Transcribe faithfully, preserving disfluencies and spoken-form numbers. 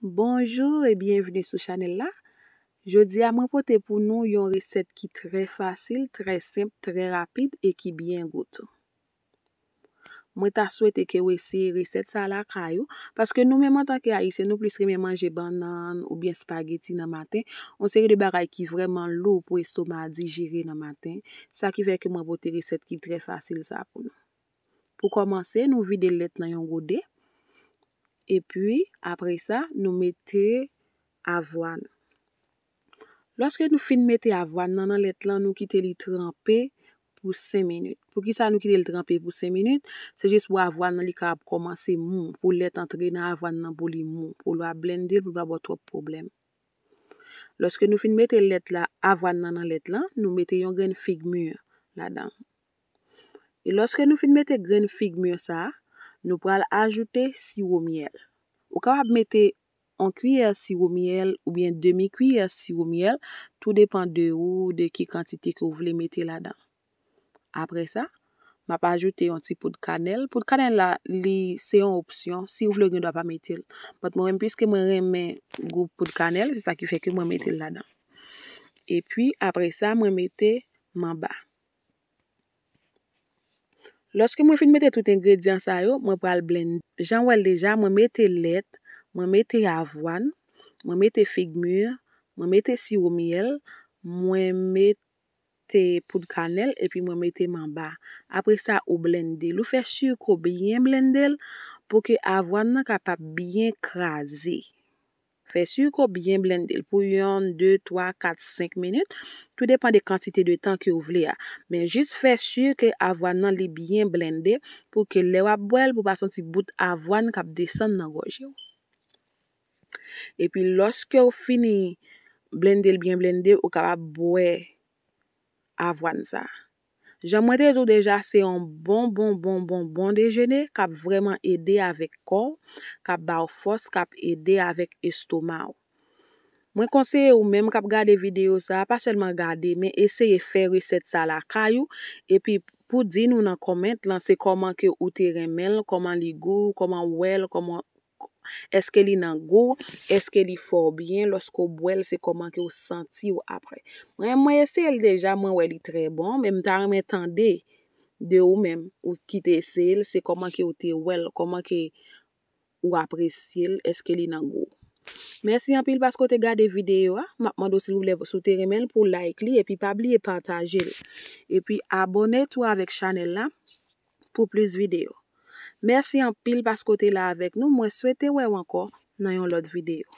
Bonjou e byenvni sou chanèl la. Jodi a mwen pote pou nou yon resèt ki trè fasil, trè senp, trè rapid e ki byen gou tou. Mwen ta swete ke w eseye resèt sa lakay ou, paske nou menm antanke Ayisyen, nou plis renmen manje bannann oubyen espageti nan maten, yon seri de bagay ki vrèman lou pou estoma a dijere nan maten. Sa ki fè ke mwen pote resèt ki trè fasil sa pou nou. Pou kòmanse, nou vide lèt nan yon gode. Epi, apre sa, nou mete avwàn. Lòske nou fin mete avwàn nan nan lèt lan, nou kite li tranpe pou senk minit. Poukisa nou kite li tranpe pou senk minit? Se jis pou avwàn nan li kapab kòmanse mou, pou lèt antre nan avwàn nan pou li mou, pou lè w ap blende l, pou l pa ba w twòp pwoblèm. Lòske nou fin mete lèt la, avwàn nan nan lèt lan, nou mete yon grenn fig mi ladan. E lòske nou fin mete grenn fig mi sa a, nou pral ajoute siwo myèl. Ou kapab mete yon kiyè siwo myèl oubyen demi kiyè siwo myèl, tou depann de ou, de ki kantite ke w vle mete ladan. Apre sa, m ap ajoute yon ti poud kanèl. Poud kanèl la, li se yon opsyon. Si w vle, w gen dwa pa mete l. But mwen menm, piske mwen renmen gou poud kanèl, se sa ki fè ke mwen mete l ladan. Epi, apre sa, mwen mete manba. Lòske mwen fin mete tout engredyan sa yo, mwen pral blende. Jan w wè l deja, mwen mete lèt, mwen mete avwàn, mwen mete fig mi, mwen mete siwo myèl, mwen mete poud kanèl, epi mwen mete manba. Apre sa, ou blende l. Ou fè si ke w byen blende l pou ke avwàn nan kapab byen kraze. Fè si ke w byen blende l pou yonn, de, twa, kat, senk minit. Tou depann de kantite de tan ke w vle a. Men jis fè si ke avwàn nan li byen blende pou ke lè w ap bwè l, pou w pa santi bout avwàn k ap desann nan gòje w. Epi lòske w fini blende l byen blende, ou kapab bwè avwàn sa. Jan mwen te di w deja, se yon bon, bon, bon, bon, bon dejene k ap vrèman ede avèk kò w, k ap ba w fòs, k ap ede avèk estoma w. Mwen konseye ou menm k ap gade videyo sa a, pa sèlman gade, men eseye fè resèt sa lakay ou, epi pou di nou nan kòmant lan se kòman ke ou te renmen l, kòman li gou, kòman w wè l, kòman èske li nan gou, èske li fè w byen, lòske w bwè l, se kòman ke w santi w apre. Mwen, mwen eseye l deja, mwen wè li trè bon, men m ta renmen tande de ou menm, ou ki te eseye l, se kòman ke w te wè l, kòman ke ou apresye l, èske li nan gou. Mèsi anpil paske w te gade videyo a. M ap mande w silvouplè, si w te renmen l, pou w like li, epi pa bliye pataje l. Epi abòne tou avèk chanèl la pou plis videyo. Mèsi anpil paske w te la avèk nou. Mwen swete wè w ankò nan yon lòt videyo.